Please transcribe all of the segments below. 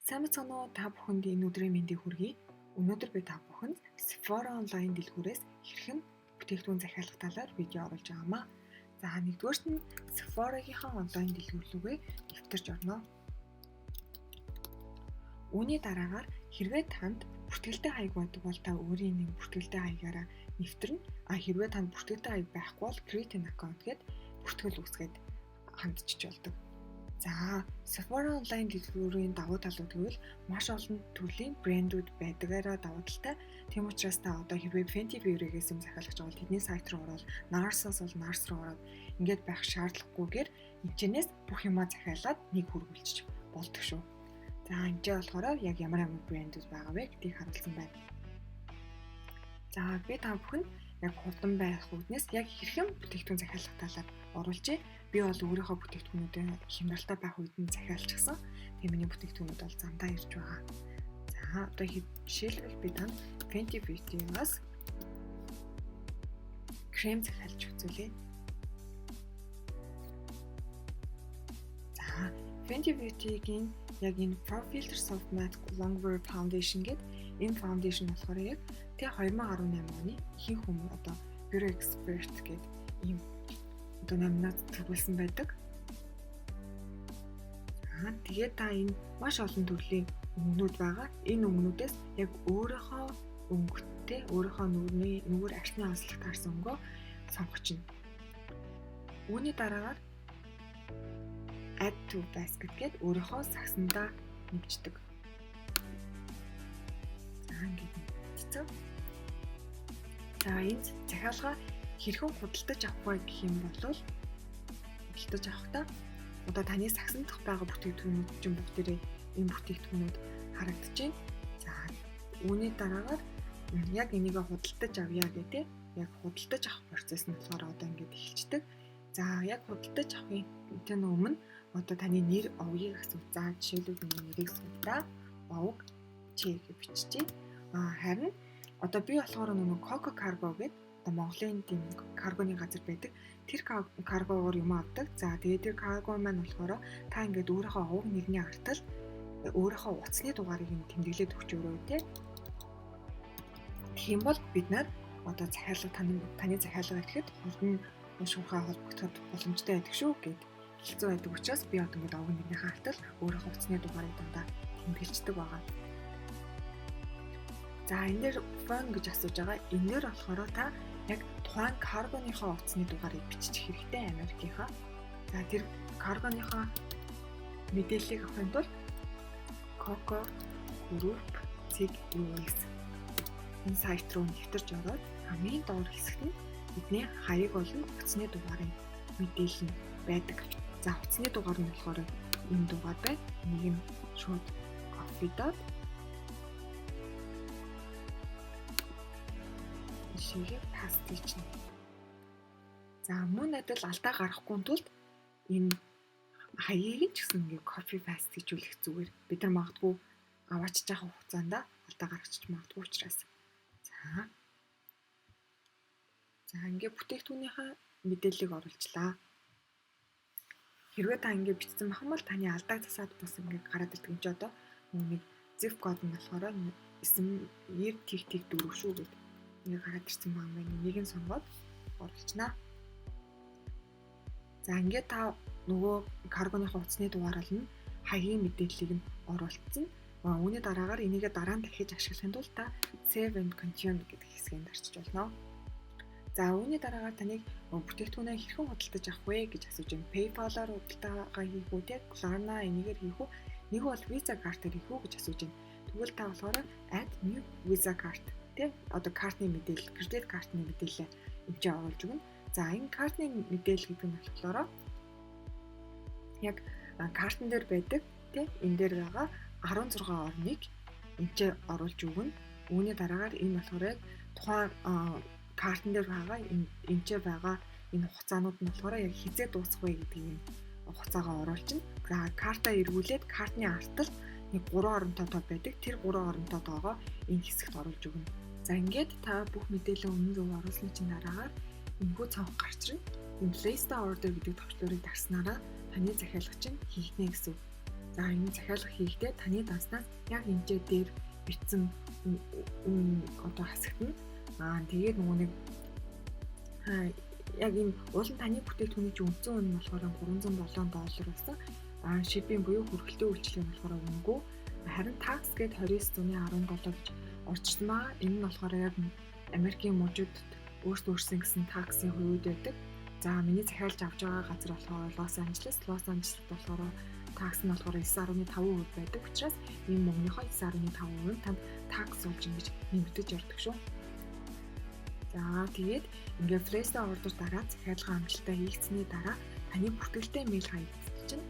Сайн байцгаана уу? Та бүхэнд энэ өдрийн мэндийг хүргэе. Өнөөдөр би та бүхэнд Sephora онлайн дэлгүүрээс хэрхэн бүтээгдэхүүн захиалах талаар видео оруулж байгаамаа. За, нэгдүгээрт нь Sephora-гийнхаа онлайн дэлгүүр рүүгээ нэвтэрч орно. Үүний дараагаар хэрвээ танд бүртгэлтэй хаяг байдаг бол та өөрийн нэг бүртгэлтэй хаягаараа нэвтэрнэ. А хэрвээ танд бүртгэлтэй хаяг байхгүй бол create an account гээд бүртгэл үүсгээд хандчих болдог. За, Sephora онлайн дэлгүүрийн давуу талууд гэвэл маш олон төрлийн брэндүүд байдгаараа давуу талтай. Тийм учраас та одоо хэрвээ Fenty Beauty-гээс юм захиалах гэж бол тэдний сайт руу ороод, Nars-аас бол Nars руу ороод ингээд байх шаардлагагүйгээр энэчнээс бүх юмаа захиалаад нэг хүргүүлчих болдог шүү. За, энэ ч болохоор яг ямар ямар брэндүүд байгаа вэ гэдгийг харуулсан байна. За, би та бүхэнд яг хурдан байх үүднээс яг хэрхэн бүтээгдэхүүн захиалах талаар оруулжээ. Би бол өөрийнхөө бүтээгдэхүүнүүдээ хямралтай байх үед нь захиалчихсан. Тэгээ миний бүтээгдэхүүнүүд бол замдаа ирж байгаа. За, одоо жишээлбэл би танд Fenty Beauty-гаас крем захиалж үзүүлье. За, Fenty Beauty-гийн яг энэ Pro Filter Soft Matte Longwear Foundation гэдэг энэ foundation болохоор яг тэг 2018 оны ихэнх хүмүүс одоо Beauty Expert гэдэг ийм одоо номинац төрүүлсэн байдаг. За, тэгээд та энэ маш олон төрлийн өнгөнүүд байгаа. Энэ өнгөнүүдээс яг өөрийнхөө өнгөтэй, өөрийнхөө нүрний нүгэр арсны онцлог таарсан өнгөө сонгочихно. Үүний дараагаар add to basket гээд өөрийнхөө сагсандаа нэмждэг. За, ингээд нэмчихсэн. За, энэ захиалга хэрхэн худалдаж авах вэ гэх юм бол худалдаж авахдаа одоо таны сагсан дах байгаа бүтээгдэхүүнүүд чинь бүгдээрээ энэ бүтээгдэхүүнүүд харагдаж байна. За, үүний дараагаар яг энийг худалдаж авъя гэдэг яг худалдаж авах процесс нь болохоор одоо ингээд эхэлждэг. За, яг худалдаж авахын тэн өмнө одоо таны нэр овгийг асуу. За, жишээлбэл миний нэрийг суулаа. Овг ч гэж биччихье. А харин одоо би болохоор нөгөө Coco Cargo гэдэг одоо Монголын тийм каргоны газар байдаг. Тэр каргогоор юм авдаг. За, тэгээд тэр карго маань болохоор та ингээд өөрийнхөө овг нэрний артал өөрийнхөө утасны дугаарыг нь тэмдэглээд өгч өрөө тий. Тэгэх юм бол бид нар одоо захиалга таны захиалга ирэхэд хурдан шуурхай холбогдоход боломжтой байдаг шүү гэд хэлцүү байдаг учраас би одоо ингээд овг нэрнийхээ артал өөрийнхөө утасны дугаарыг дандаа тэмдэглэждэг байгаа. За, энэ дээр phone гэж асууж байгаа. Энэ дээр болохоор та яг тухайн каргоныхоо утасны дугаарыг бичих хэрэгтэй Америкийнхаа. За, тэр каргоныхоо мэдээллийг авахын тулд Coco Group US энэ сайт руу нэвтэрч ороод хамгийн доор хэсэгт нь бидний хаяг болон утасны дугаарын мэдээлэл нь байдаг. За, утасны дугаар нь болохоор энэ дугаар байна. Энийг нь шууд копидод шигээ паст хийчихнэ. За, мөн адил алдаа гаргахгүй тулд энэ хаягийг ч гэсэн ингээ copy paste хийжүүлэх зүгээр. Бид нар магадгүй аваачиж байгаа хугацаанд алдаа гаргачих магадгүй учраас. За. За, ингээ бүтээгдэхүүнийхээ мэдээллийг оруулчлаа. Хэрвээ та ингээ бичсэн байх юм бол таны алдааг засаад бас ингээ гараад ирдэг юм чи одоо нэг zip код нь болохоор 9 90 тэг тэг 4 шүү гэдэг ингээ гараад ирсэн байгаа юм байна. Энийг нь сонгоод оруулчихнаа. За, ингээд та нөгөө каргоныхоо утасны дугаараар нь хаягийн мэдээллийг нь оруулсан. Үүний дараагаар энийгээ дараа нь дахиж ашиглахын тулд та save and continue гэдэг хэсгийг дарчиж болно. За, үүний дараагаар таныг бүтээгдэхүүнээ хэрхэн худалдаж авах вэ гэж асууж байна. PayPal-аар худалдаагаа хийх үү, те Klarna энийгээр хийх үү, нэг бол Visa картаар хийх үү гэж асууж байна. Тэгвэл та болохоор add new Visa card те одоо картны мэдээлэл, кредит картны мэдээлэлээ энэ чинь оруулж өгнө. За, энэ картны мэдээлэл гэдэг нь болохоор яг картн дээр байдаг те энэ дээр байгаа 16 орныг энэ чинь оруулж өгнө. Үүний дараагаар энэ болохоор яг тухайн картн дээр байгаа энэ ч байгаа энэ хугацаанууд нь болохоор яг хизээ дуусах вэ гэдгийг нь хугацаагаа оруулчихна. За, картаа эргүүлээд картны арталт нэг 3 оронтой тоо байдаг. Тэр 3 оронтой тоогоо энэ хэсэгт оруулж өгнө. За, ингээд та бүх мэдээлэл үнэн зөв оруулсны чинь дараагаар энэхүү цонх гарч ирнэ. Энэ place the order гэдэг товчлуурыг дарснараа таны захиалга чинь хийгдэнэ гэсэн үг. За, энэ захиалга хийхдээ таны данснаас яг энэ дээр бичсэн одоо хасагт нь тэгээд нөгөө нэг яг энэ уул нь таны бүтээгдэхүүний чинь үндсэн үнэ нь болохоор 307 доллар байсан. Shipping буюу хүргэлтийн үйлчилгээ нь болохоор үнэгүй. Харин tax гээд 29.17 гэж орчсон байгаа. Энэ нь болохоор яг Америкийн мужуудад өөрсдөө өрсөн гэсэн tax ын хувьд байдаг. За, миний захиалж авч байгаа газар болохоор Лос Анжелес. Лос Анжелест болохоор tax нь болохоор 9.5% байдаг учраас энэ мөнгөнийхөө 9.5% нь танд tax болж ингэж нэмэгдэж ордог шүү. За, тэгээд ингээ Place order дараа захиалга амжилттай хийгдсэний дараа таны бүртгэлтэй мэйл хаягдсан чинь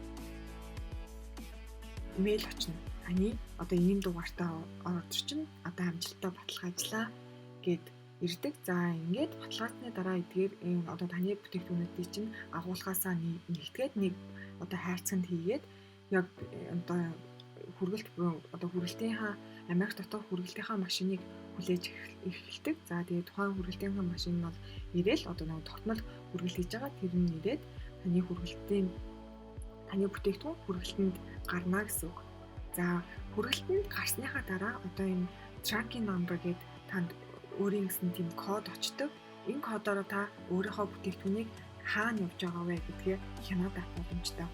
мэйл очно. Таны одоо ийм дугаартай order чинь одоо амжилттай баталгаажлаа гэд ирдэг. За, ингээд баталгаажсны дараа эдгээр одоо таны бүтээгдэхүүнүүдийг чинь агуулгаасаа нэгтгээд нэг одоо хайрцагт хийгээд яг одоо хүргэлт одоо хүргэлтийнхаа Америк дотор хүргэлтийнхаа машиныг хүлээж эхэлдэг. За, тэгээд тухайн хүргэлтийнхаа машин нь бол ирээл одоо нэг тогтмол хүргэлт хийж байгаа. Тэр нь ирээд таны хүргэлтийн таны бүтээгдэхүүн хүргэлтэнд гарна гэсэн үг. За, хүргэлтэнд гарсныхаа дараа одоо энэ tracking number гэдэг танд өөрийн гэсэн тийм код очдог. Энэ кодороо та өөрийнхөө бүтээгдэхүүнийг хаана явж байгаа вэ гэдгээ хянаад авах боломжтой.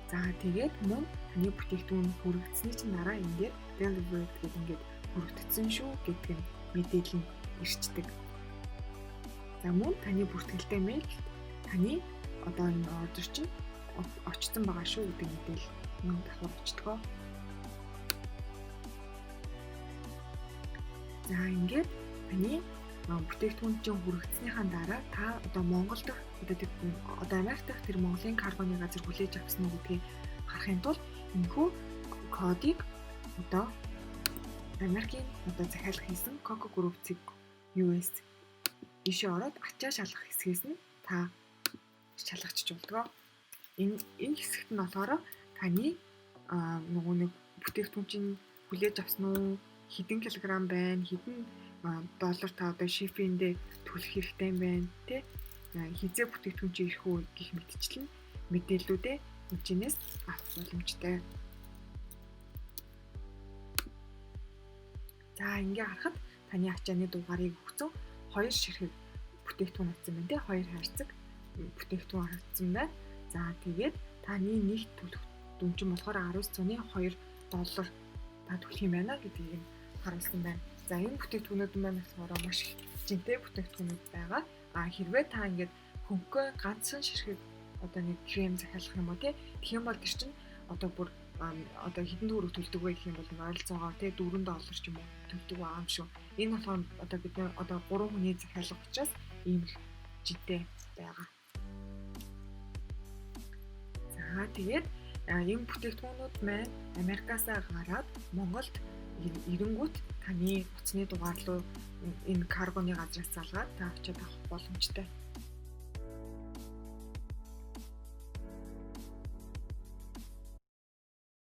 За, тэгээд мөн таны бүтээгдэхүүн хүрэгдсэний чинь дараа энэ дээр delivered гэдэг ингээд хүрэгдсэн шүү гэдэг нь мэдээлэл нь ирчдэг. За, мөн таны бүртгэлтэй мэйл таны одоо энэ order чинь очсон байгаа шүү гэдэг мэдээлэл мөн давхар очдог. За, ингээд таны бүтээгдэхүүн чинь хүрэгдснийхаа дараа та одоо Монгол дахь одоо тэр одоо Америк дахь тэр Монголын каргоны газар хүлээж авсан уу гэдгийг харахын тулд энэхүү кодыг одоо Америкийн одоо захиалга хийсэн Coco Group US ийшээ ороод ачаа шалгах хэсгээс нь та шалгачж болдгоо. Энэ хэсэгт нь болохоор таны нөгөө нэг бүтээгдэхүүн чинь хүлээж авсан уу, хэдэн килограмм байна, хэдэн доллар та одоо shipping дээ төлөх хэрэгтэй юм байна, тэ, хэзээ бүтээгдэхүүн чинь ирэх үү гэх мэтчлэн мэдээллүүдээ эндээс авах боломжтой. За, ингээ харахад таны ачааны дугаарыг өгсөн хоёр ширхэг бүтээгдэхүүн авсан байна, тэ, хоёр хайрцаг бүтээгдэхүүн харагдсан байна. За, тэгээд таны нэгт төлөх дүн чинь болохоор 19.2 доллар та төлөх юм байна гэдгийг нь харуулсан байна. За, энэ бүтээгдэхүүнүүд маань болохоор маш их жинтэй бүтээгдэхүүнүүд байгаа. А хэрвээ та ингээд хөнгөө ганцхан ширхэг одоо нэг крем захиалах юм уу, тий, тэгэх юм бол тэр чинь одоо бүр одоо хэдэн төгрөг төлдөг вэ гэх юм бол ойролцоогоор тий 4 доллар ч юм уу төлдөг байгаа юм шүү. Энэ болохоор одоо бид одоо 3 хүний захиалга учраас ийм их жинтэй байгаа. За, тэгээд энэ бүтээгдэхүүнүүд маань Америкаасаа гараад Монголд ирэнгүүт таны утасны дугаар руу энэ каргоны газраас залгаад та очиод авах боломжтой.